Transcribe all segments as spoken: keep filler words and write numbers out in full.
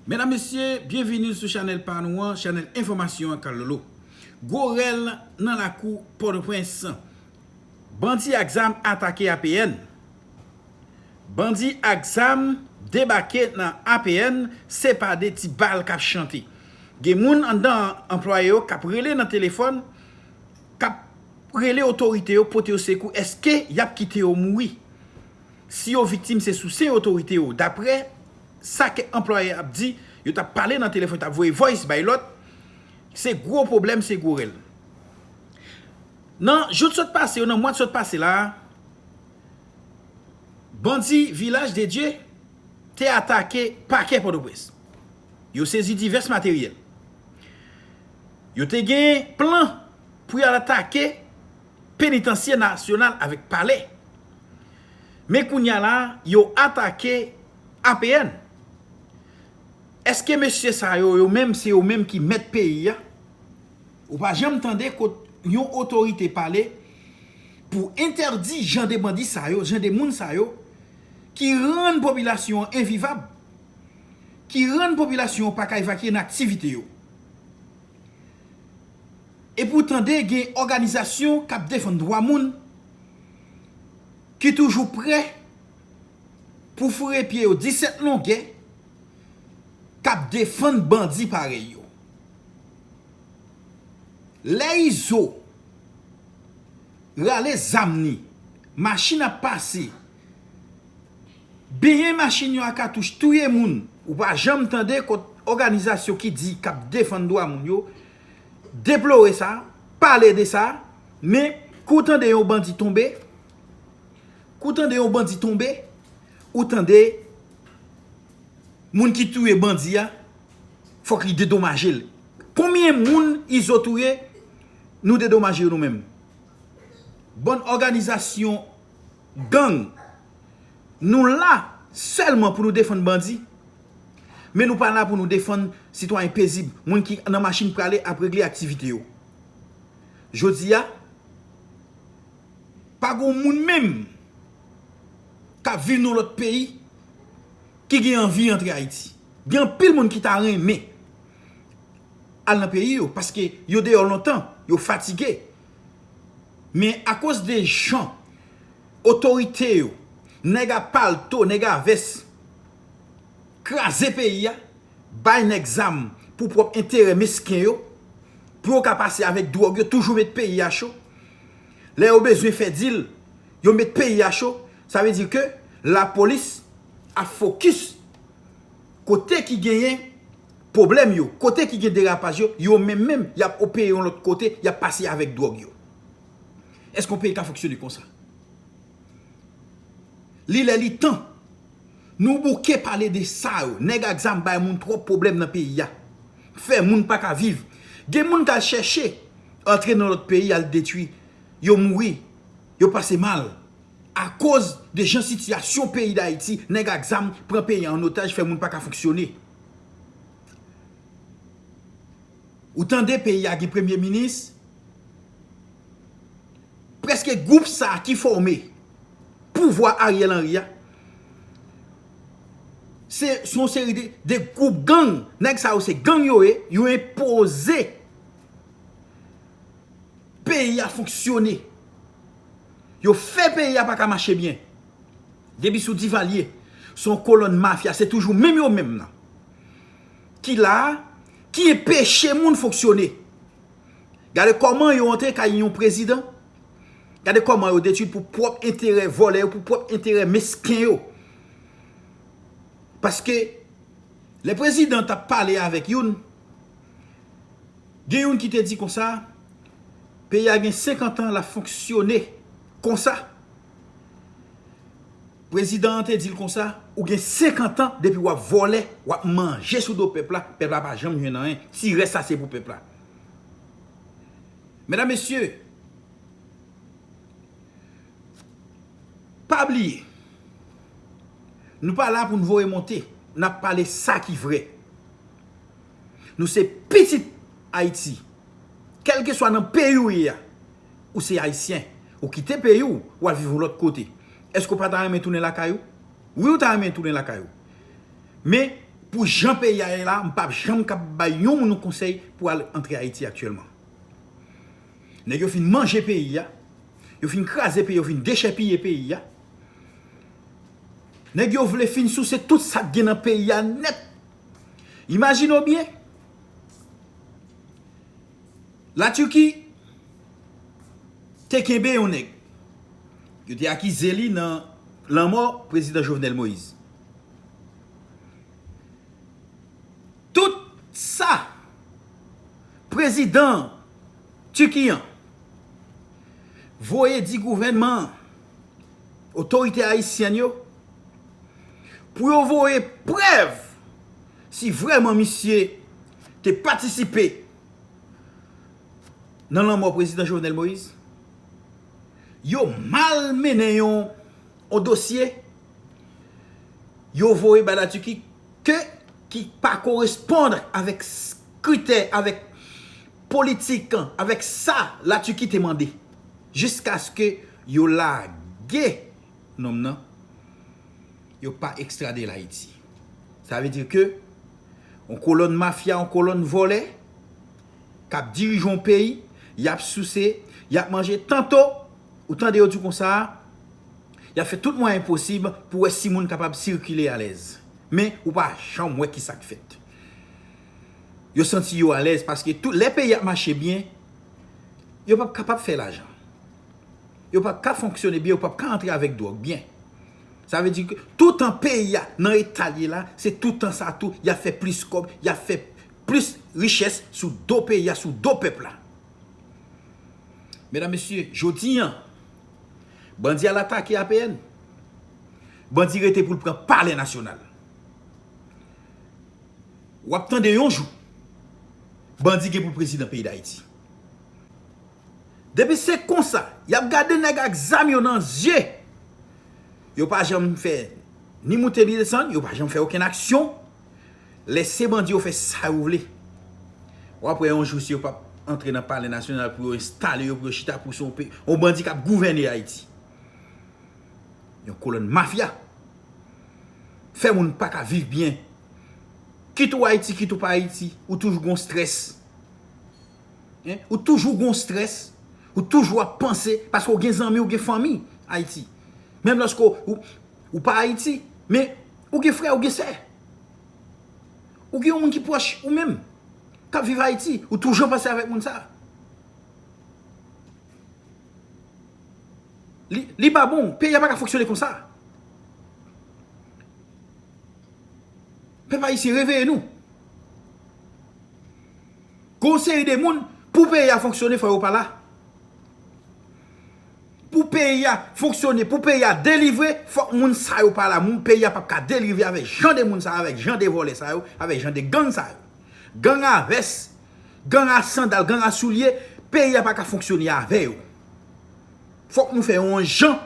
Medam, mesye, byenvini sou chanèl pa nou an, chanèl enfòmasyon an Kalolo. Gwo rèl nan lakou Pòtoprens. Bandi ak zam atake A P N. Bandi ak zam debake nan A P N, se pa de ti bal k ap chante. Gen moun anndan an, anplwaye yo, k ap rele nan telefòn, k ap rele otorite yo pote yo sekou. Èske y ap kite yo mouri? Si yo viktim, se sou sen otorite yo. Daprè sa kèk anplwaye ap di, yo t ap pale nan telefòn, yo t ap voye voice bay lòt, se gwo pwoblèm, se gwo rèl. Nan jou t sot pase yo, nan mwa t sot pase la a, bandi Vilaj de Dye te atake pakè Pòtoprens. Yo sezi divès materyèl. Yo te gen plan pou y al atake Penitansye Nasyonal avèk Palè. Men kounye a la, yo atake A P N. Èske mesye sa yo, yo menm, se yo menm ki mèt peyi a? Ou pa janm tande kot yon otorite pale pou entèdi jan de bandi sa yo, jan de moun sa yo, ki rann popilasyon an envivab, ki rann popilasyon an pa ka evakye nan aktivite yo. Epi w tande gen òganizasyon k ap defann dwa moun ki toujou prè pou foure pye yo disèt longè, k ap defann bandi parèy yo. Lè Izo rale zam ni, machin ap pase, benyen machin yo ak katouch, touye moun, ou pa janm tande kot òganizasyon ki di k ap defann dwa moun yo deplore sa, pale de sa, men kou w tande yon bandi tonbe, kou w tande yon bandi tonbe, ou tande moun ki touye bandi a, fòk li dedomaje l. Konbyen moun Izo touye, nou dedomaje yo nou menm? Bann òganizasyon gang, nou la sèlman pou nou defann bandi, men nou pa la pou nou defann sitwayen pezib, moun ki nan machin prale ap regle aktivite yo. Jodi a, pa gon moun menm k ap viv nan lòt peyi ki gen anvi antre Ayiti. Gen anpil moun ki ta renmen al nan peyi yo, paske yo deyò lontan, yo fatige. Men akoz de jan otorite yo, nèg a palto, nèg a vès, kraze peyi a, bay nèg zam pou pwòp enterè mesken yo, pou yo ka pase avèk dwòg yo, toujou met peyi a cho. Lè yo bezwen fè dil, yo met peyi a cho. Sa vle di ke lapolis ap fokis kote ki genyen pwoblèm yo, kote ki gen derapaj yo, yo menm menm, y ap opere yon lòt kote, y ap pase avèk dwòg yo. Èske yon peyi ka fonksyone konsa? Li lè li tan. Nou bouke pale de sa yo. Nèg ak zam bay moun twòp pwoblèm nan peyi a. Fè moun pa ka viv. Gen moun k al chèche antre nan lòt peyi, al detwi. Yo mouri. Yo pase mal. Akoz de jan sitiyasyon peyi Dayiti, nèg ak zam pran peyi a an otaj, fè moun pa ka fonksyone. Ou tande peyi a gen premye minis, prèske gwoup sa a ki fòme pouvwa Ariel Henry a, se, se yon seri de, de gwoup gang. Nèg sa yo se gang yo ye, yo enpoze peyi a fonksyone. Yo fè peyi a pa ka mache byen. Depi sou Divalye, se yon kolòn mafya, se toujou menm yo menm nan ki la a, ki enpeche moun fonksyone. Gade kòman yo antre kay yon prezidan. Gade kòman yo detwi pou pwòp enterè vòlè yo, pou pwòp enterè mesken yo. Paske lè prezidan t ap pale avèk youn, gen youn ki te di konsa, peyi a gen senkant an l ap fonksyone konsa. Prezidan an te di l konsa, ou gen senkant an depi w ap vòlè, w ap manje sou do pèp la, pèp la pa janm jwenn anyen. Ti rès sa se pou pèp la. Medam, mesye, pa bliye, nou pa la pou n voye monte, n ap pale sa ki vrè. Nou se pitit Ayiti. Kèlkeswa nan peyi w ye a, ou se Ayisyen. Ou kite peyi w, w al viv yon lòt kote. Èske w pa ta renmen tounen lakay ou? Wi, ou ta renmen tounen lakay ou. Men, Pou jan peyi a ye la, m p ap janm kab bay yon moun yon konsèy pou al antre Ayiti aktyèlman. Nèg yo fin manje peyi a, yo fin kraze peyi, yo fin dechèpiye peyi a. Nèg yo vle fin souse tout sa k gen nan peyi a nèt. Imajine w byen, Latiki te kenbe yon nèg. Yo te akize li nan lanmò prezidan Jovenel Moïse. Tout sa prezidan Tiki an voye di gouvènman an, otorite ayisyèn yo, pou yo voye prèv si vrèman misye te patisipe nan lanmò prezidan Jovenel Moïse. Yo mal mennen yon, yon dosye, yo voye bay Latiki ke ki pa koresponn avèk s-, kritè, avèk politik, avèk sa Latiki te mande. Jiskaske yo lage nonm nan, yo pa ekstrade l Ayiti. Sa vle di ke yon kolonn mafya, yon kolonn vòlè k ap dirije yon peyi, y ap souse, y ap manje. Tanto, ou tande yo di konsa, y ap fè tout mwayen posib pou wè si moun kapab sikile alèz. Men, ou pa janm wè ki sa k fèt. Yo santi yo alèz paske tout lè peyi ap mache byen, yo p ap kapab fè lajan. Yo p ap ka fonksyone byen, yo p ap ka antre avèk dwòg byen. Sa vle di ke toutan peyi a nan eta l ye la, se toutan sa tou, y ap fè plis kòb, y ap fè plis richès sou do peyi a, sou do pèp la. Medam, mesye, jodi an, bandi al atake A P N. Bandi rete pou l pran Palè Nasyonal. W ap tande yon jou, bandi gen pou l prezidan peyi Dayiti. Depi se konsa, y ap gade nèg ak zam yo nan zye. Yo pa janm fè ni moute ni desann, yo pa janm fè okenn aksyon. Lèse bandi yo fè sa yo vle. W ap wè yon jou si yo p ap antre nan Palè Nasyonal pou yo enstale yo, pou yo chita pou se yon pe-, yon bandi k ap gouvène Ayiti. Yon kolonn mafya. Fè moun pa ka viv byen. Kit ou Ayiti, kit ou pa Ayiti, ou toujou gon strès. Hein? Ou toujou gon strès. Ou toujou ap panse, paske ou gen zanmi, ou gen fanmi Ayiti. Menm lòske ou, ou, ou pa Ayiti, men ou gen frè, ou gen sè. Ou gen yon moun ki pwòch ou menm, k ap viv Ayiti, ou toujou panse avèk moun sa. Li, li pa bon, peyi a pa ka fonksyone konsa. Pèp ayisyen, reveye nou. Gon seri de moun, pou peyi a fonksyone, fò yo pa la. Pou peyi a fonksyone, pou peyi a delivre, fòk moun sa yo pa la. Moun peyi a p ap ka delivre avèk jan de moun sa yo, avèk jan de vòlè sa yo, avèk jan de gang sa yo. Gang a vès, gang a sandal, gang a soulye, peyi a pa ka fonksyone avè yo. Fòk nou fè yon jan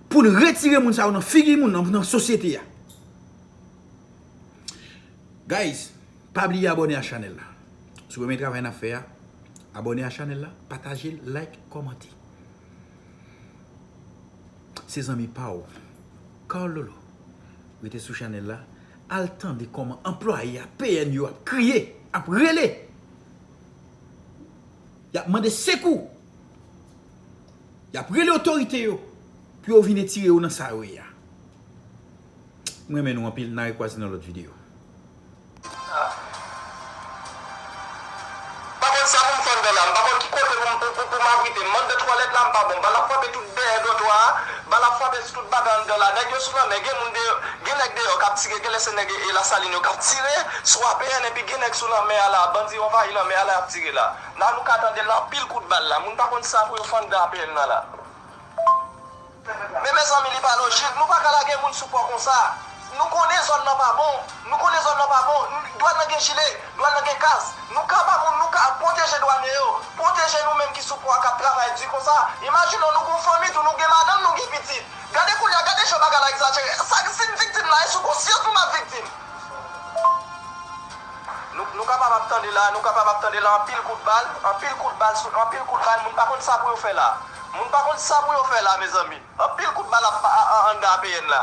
pou n retire moun sa yo nan figi moun nan, nan sosyete a. Guys, pa bliye abòne a chanèl la. Si w renmen travay n ap fè a, abòne a chanèl la, pataje l, like, kòmante. Se zanmi pa w, Carl Lolo. Rete sou chanèl la, al tande kòman anplwaye a P N yo ap kriye, ap rele. Y ap mande sekou. Y ap rele otorite yo pou yo vin retire yo nan sa yo ye a. Mwen renmen nou anpil, n a rekwaze nan lòt videyo. M pa konn sa pou m fè anndan la, m pa konn ki kote pou m, pou, pou, pou m abrite m. M anndan twalèt la, m pa bon. Bal ap frape tout dèyè dòtwa a, bal ap frape sou tout bagay anndan la. Nèg yo sou lanmè, gen moun deyò, gen nèg deyò k ap tire, genlè se nèg e Lasalin yo k ap tire sou A P N, epi gen nèg sou lanmè a la, bandi yo anvayi lanmè a la, y ap tire la. La, nou ka tande l anpil kout bal la. Moun pa konn sa pou yo fè anndan A P N nan la. Men mezanmi, li pa lojik. Nou pa ka lage moun sou pò konsa. Nou konnen zòn nan pa bon. Nou konnen zòn nan pa bon. Dwàn nan gen jile, dwàn nan gen kas. Nou ka ba moun, nou ka pwoteje dwanye yo. Pwoteje nou menm ki sou pò a k ap travay di konsa. Imajine w, nou gon fanmi tou, nou gen madanm, nou gen pitit. Gade kounye a, gade jan bagay la egzajere. Sa, si m viktim la, e sou konsyans mwen m ap viktim. Nou, nou kapab ap tande la, nou kapab ap tande la anpil kout bal, anpil kout bal, sou, anpil kout bal, moun pa konn sa pou yo fè la. Moun pa konn sa pou yo fè la, mezanmi. Anpil kout bal ap, a, a, anndan A P N la.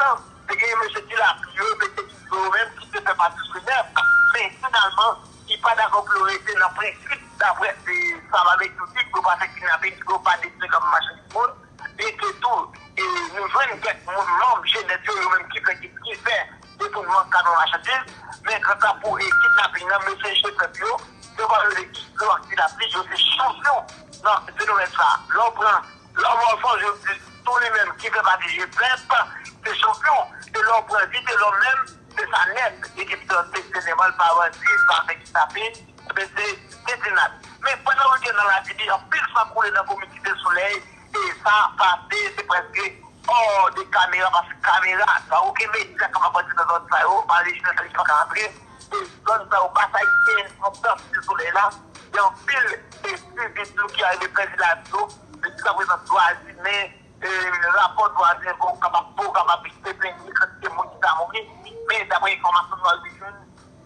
tan, te gen mesye Ti Lapli yo, mesye Izo yo menm ki te fè pati sou nèf. Men finalman, li pa dakò pou yo rete nan prensip, daprè, e, Savas avèk Doudi, pou yo pa fè kidnapin, pou yo pa detwi kòm machandiz moun. Byenke tou, e, nou jwenn kèk moun, manm G nèt yo, yo menm ki fè, ki, ki fè detounman kamyon machandiz. Men kanta pou, e, kidnapin nan, mesye G nèt yo, yo pa rele Izo ak Ti Lapli, yo se chanpyon nan fenomèn sa. Lè w pran Lòmò Fonjou di tou li menm ki fè pati G nèt, se chanpyon. E lè w pran Vitelòm menm, se sa nèt. Ekip sa te se nèmal pa bandi, pa fè kidnapin, men se, se dinat. Men pandan wikenn nan la di anpil san koule nan komin Site Solèy, e sa pase, se prèske hors de caméra, paske kamera, pa okenn medya kapab rantre nan zòn sa yo, pa rejinal li pa ka rantre, e zòn sa yo, Bas Ayisyen, an dan Site Solèy la, gen anpil, e, siviv nou ki arive pèdi lavi yo, men jiskaprezan dwa imen, e, rapò dwa imen, pou kapab, pou kapab deplene kantite moun ki ta mouri, men daprè enfòmasyon nou rive jwenn,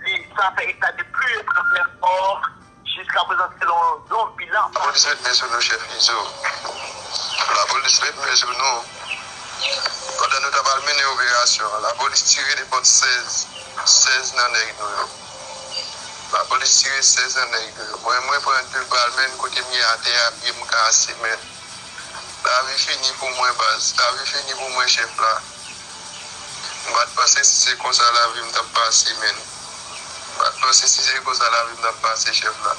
li, sa fè eta de pli de trannèf mò, jiskaprezan selon yon bilan. Lapolis met men sou nou, chèf Izo. Lapolis met men sou nou. Pandan nou t ap al mennen operasyon an, lapolis tire nenpòt sèz, sèz nan nèg nou yo. Lapolis tire sèz nan nèg nou yo. Mwen, mwen pran de bal, men kote m ye atè a, pye m kase, men. Lavi fini pou mwen, baz. Lavi fini pou mwen, chèf la. M pa t panse si se konsa lavi m t ap pase, men. M pa t panse si se konsa lavi m t ap pase, chèf la.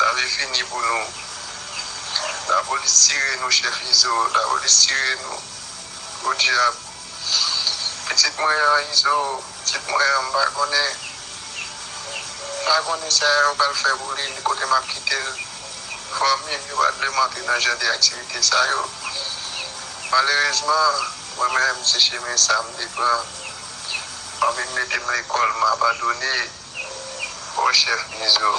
Lavi fini pou nou. Lapolis tire nou, chèf Izo. Lapolis tire nou. Podyab. Pitit mwen an, Izo, pitit mwen an, m pa konnen. M pa konnen sa yo pral fè pou li, kote m ap kite l. Fanmi m yo pa t vle m antre nan jan de aktivite sa yo. Malerezman, mwen menm, se chemen sa m te pran. Fanmi m mete m lekòl, m abandone. O chèf Izo.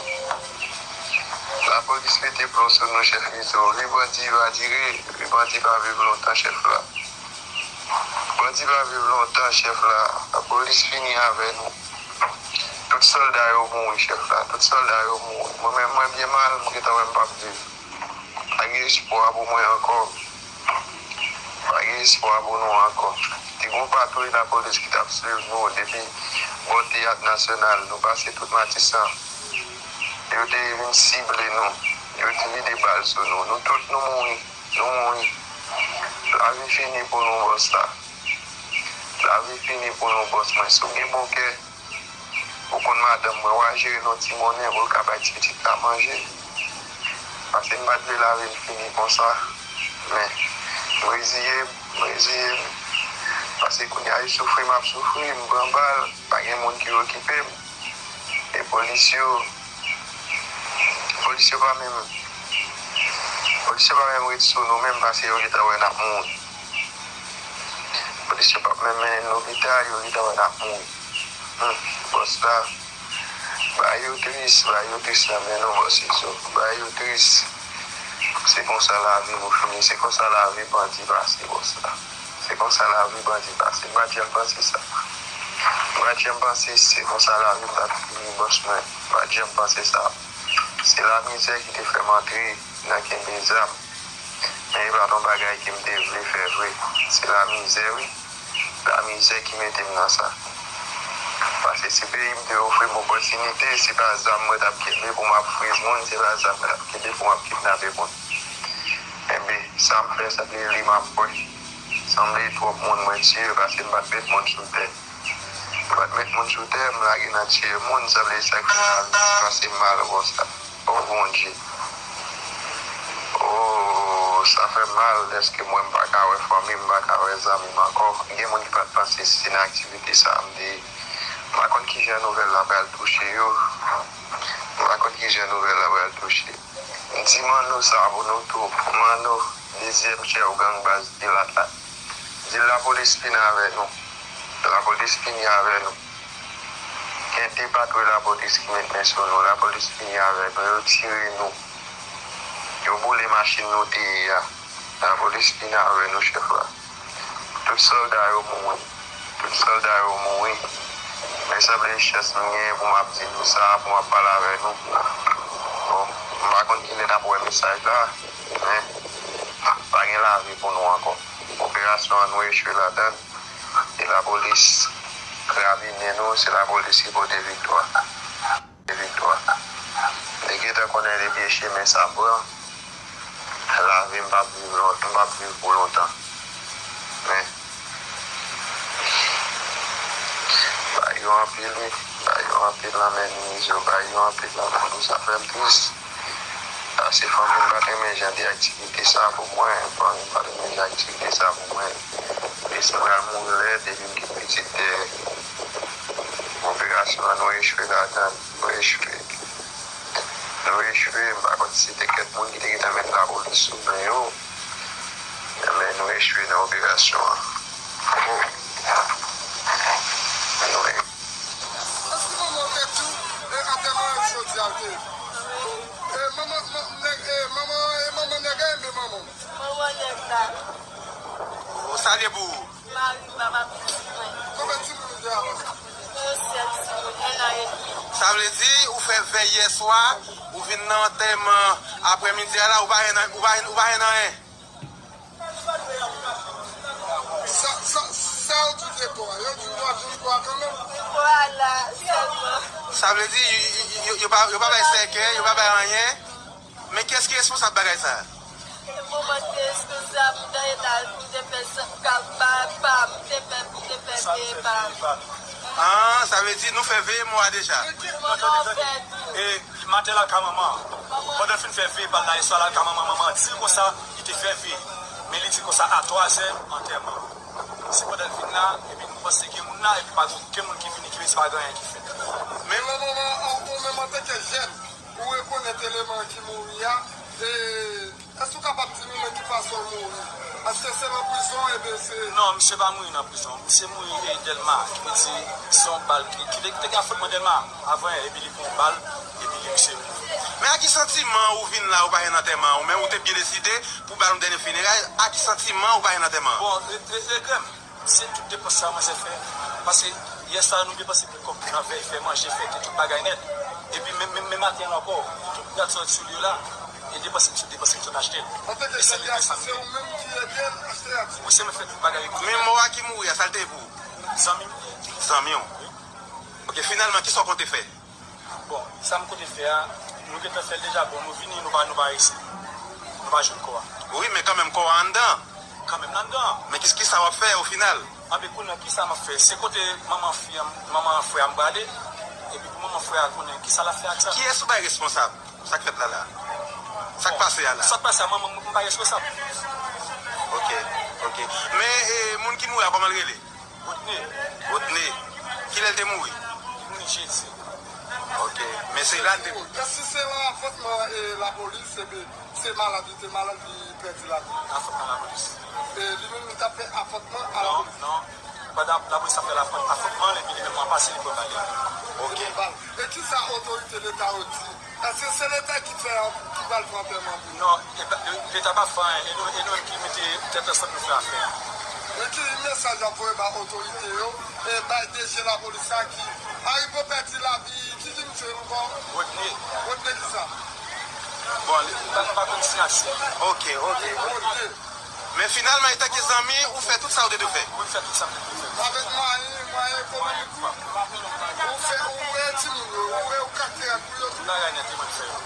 Lapolis mete plon sou nou, chèf Izo. Vi bandi va dire, vi bandi pa viv lontan, chèf la. Bandi pa viv lontan, chèf la. Lapolis fini avè nou. Tout sòlda yo mouri, chèf la. Tout sòlda yo mouri. Mwen menm, mwen byen mal, m gentan wè m p ap viv. Pa gen espwa pou mwen ankò. Pa gen espwa pou nou ankò. Te gen yon patwouy lapolis ki t ap swiv nou depi bò Teyat Nasyonal. Nou pase tout Matisan. Yo te vin sible nou. Yo te vide bal sou nou. Nou tout, nou mouri. Nou mouri. Lavi fini pou nou, bòs la. Lavi fini pou nou, bòs mwen. Si w gen bon kè, Ou konn madanm mwen, w a jere l yon ti monnen pou l ka bay ti pitit la manje. Paske m pa t vle lavi m fini konsa. Men, m reziye m, m reziye m. Paske kounye a, li soufri, m ap soufri, m pran bal, pa gen moun ki okipe m. E polis yo, polis yo pa menm, polis yo pa menm ret sou nou menm paske yo gentan wè n ap mouri. Polis yo p ap menm mennen n lopital, yo gentan wè n ap mouri. Hmm, bòs la, bagay yo tris, bagay yo tris nan men nou, bòs Izo. Bagay yo tris. Se konsa lavi nou fini, se konsa lavi bandi pase, bòs la. Se konsa lavi bandi pase. M pa t janm panse sa. M pa t janm panse se konsa lavi m t ap fini, bòs mwen. M pa t janm panse sa. Se lamizè ki te fè m antre nan kenbe zam. Men e pa t yon bagay ke m te vle fè vre. Se lamizè, wi. Lamizè ki mete m nan sa. Paske si peyi m te ofri m opòtinite, se pa zam mwen t ap kenbe pou m ap friz moun, se pa zam mwen t ap kenbe pou m ap kidnape moun. Enben, sa m fè, sanble li m ap kwè. Sanble twòp moun mwen tiye, paske m pa t met moun sou tè. M pa t met moun sou tè, m lage nan tiye moun, sanble sa k fè lavi pase m mal konsa. O Bondye. O, sa fè m mal, dèske mwen m pa ka wè fanmi m, m pa ka wè zanmi m ankò. Gen moun ki pa t panse se nan aktivite sa a m te ye. M pa konn kijan nouvèl la pral touche yo. M pa konn kijan nouvèl la pral touche. M di Manno sa pou nou tou. Manno, dezyèm chèf gang baz Dilat la. Di lapolis fini avè nou. Lapolis fini avè nou. Gen de patwouy lapolis ki met men sou nou. Lapolis fini avè nou. Yo tire nou. Yo boule machin nou te ye a. Lapolis fini avè nou, chèf la. Tout sòlda yo mouri. Tout sòlda yo mouri. Men sanble chans m genyen pou m ap di nou sa, pou m ap pale avè nou. Bon, m pa konn kilè n ap wè mesaj la, men pa gen lavi pou nou ankò. Operasyon an nou echwe ladan l. Se lapolis k rabimen nou, se lapolis ki pote viktwa. Viktwa. Li gentan konnen depi e chemen sa pran, lavi m p ap viv lon-, m p ap viv pou lontan. Men, bagay yo anpil, wi. Bagay yo anpil nan men nou, Izo. Bagay yo anpil nan men nou. Sa fè m tris. Paske fanmi m pa t renmen jan de aktivite sa pou mwen. Fanmi m pa t renmen jan aktivite sa pou mwen. Desann pral mouri lèd epi m kite pitit dèyè. Operasyon an, nou echwe ladan l. Nou echwe. Nou echwe. M pa konn si se te kèk moun ki te gentan met lapolis sou men yo. Men nou echwe nan operasyon an. Oh. Nou e- Èske manman w te di w, e, antèman jodi a l te ye? E, manman, man-, nèg, e, manman, e, manman nèg la, enben manman w? Manman nèg la. Ou salye pou ou? Mari m, papa pitit mwen. Konbyen timoun ou gen avè w? Mwen gen sèt timoun, en an edmi. Sa vle di, ou fè vèy yè swa, ou vin nan antèman aprèmidi a la, ou pa jwenn, ou pa jwenn, ou pa jwenn anyen? Sa, sa, sa yo di de kò a? Yo di w pa jwenn kò a kanmenm? Kò a la sèlman. Sa vle di, yo, yo, yo, yo pa, yo pa bay sèkèy, yo pa bay anyen? Men kiyès ki responsab bagay sa a? Mwen te responsab, m te al, m te fè sa, m ka ba, ba, m te fè, m te fè veye ba. Ah, sa vle di nou fè veye mò a deja. Mwen an fè tou. E maten la ka manman. Pandan l fin fè veye pa l la, yè swa la ka manman, manman di l konsa, li te fè veye. Men li di konsa a twazè antèman. Se pandan l vin la, epi nou panse gen moun la, epi pa gen okenn moun ki vini, ki vin, se pa gen anyen ki fèt. Men manman, ou menm antanke jèn, ou rekonèt eleman ki mouri a, e, èske w kapab di nou nan ki fason l mouri? Èske se nan prizon, ebyen se... Non, misye pa mouri nan prizon. Misye mouri, e, Dèlma, ki vle di, se yon bal ki, ki te, ki te gen afwontman Dèlma avan, epi li pran yon bal, epi li, misye mouri. Men a ki santiman ou vin la, ou pa jwenn antèman an, ou menm ou te byen deside pou ba nou dènye fineray, a ki santiman ou pa jwenn antèman an? Bon, e, e, e, Krèm, se tout depans sa manzè fè. Paske yè swa nou depanse kòb nan vèy, fè manje, fè tout bagay nèt. Epi menm, menm, menm maten an ankò, tout rad sa yo t sou li yo la, e depanse misye depanse, misye t achte l. Antanke jèn gason, se ou menm ki ede l achte rad sa yo? Wi, se mwen fè tout bagay yo. Men mò a ki mouri a, sa l te ye pou ou? Zanmi m li ye. Zanmi w? Wi. Ok, finalman, kisa w konte fè? Bon, sa m konte fè a, nou gentan fè l deja, bon, nou vini, nou pa, nou pa resi. Nou pa jwenn kò a. Wi, men kanmenm kò a anndan. Kanmenm l anndan. Men kis-, kisa w ap fè o final? Anben, kounye a, kisa m ap fè? Se kote manman fi a m, manman frè a m prale. Epi pou manman frè a konnen kisa l ap fè ak sa. Kiyès ou bay responsab? Sa k fèt la la? Sa k pase a la? Sa k pase a, manman m, m bay responsab. Ok, ok. Men e, moun ki mouri a, kòman l rele? Rodney. Rodney. Kilè l te mouri? Li mouri jedi. Ok. Men se la l te. Si se nan afwontman e lapolis, epi se malad, li te malad, li pèdi lavi. Afwontman lapolis. E li menm li t ap fè afwontman a lapolis. Non, non. Pandan lapolis ap fè afwontman, epi li menm an pase, li pran bal. Ok. Li pran bal. E kisa otorite Leta yo di? Èske se Leta ki fè, ki pral fè antèman pou nou? Non, Leta pa fè anyen. E nou, e nou menm ki mete tèt ansanm nou fè afè a. Men ki mesaj w ap voye ba otorite yo, e bay DG lapolis la ki arive pèdi lavi, ki di misye ankò? Rodney. Rodney kisa? Bon, li pa, li pa konn si aksyon. Ok, ok. Rodney. Men finalman, etanke zanmi, ou fè tout sa ou te dwe fè. Mwen fè tout sa mwen te dwe fè. Avèk mwayen, mwayen ekonomik ou, ou fè, ou wè timoun yo, ou wè ou kate ak ou yo tou. Tout bagay nèt li mwen fè yo.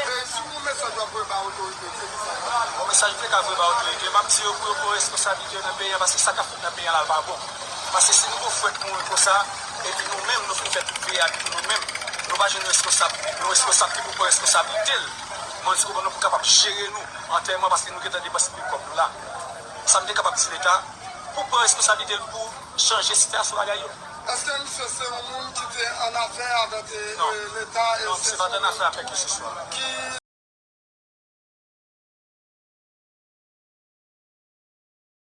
E si ou gon mesaj w ap voye ba otorite, se ki sa? Bon, mesaj mwen te ka voye ba otorite, m ap di yo pou yo pran responsablite yo nan peyi a, paske sa k ap fèt nan peyi a la pa bon. Paske si nou gon frè k mouri konsa, epi nou menm, nou fin fè tout peyi a pou nou menm, nou pa jwenn responsab, yon responsab ki pou pran responsablite l. Mwen di konprann nou pou kapab jere nou antèman paske nou gentan depanse tout kòb nou la. Sa m te kapab di Leta, pou pran responsablite l pou chanje sitiyasyon bagay yo. Èske misye se yon moun ki te annafè avèk e, e, Leta e Non, misye pa t annafè a pèkeseswa. Ki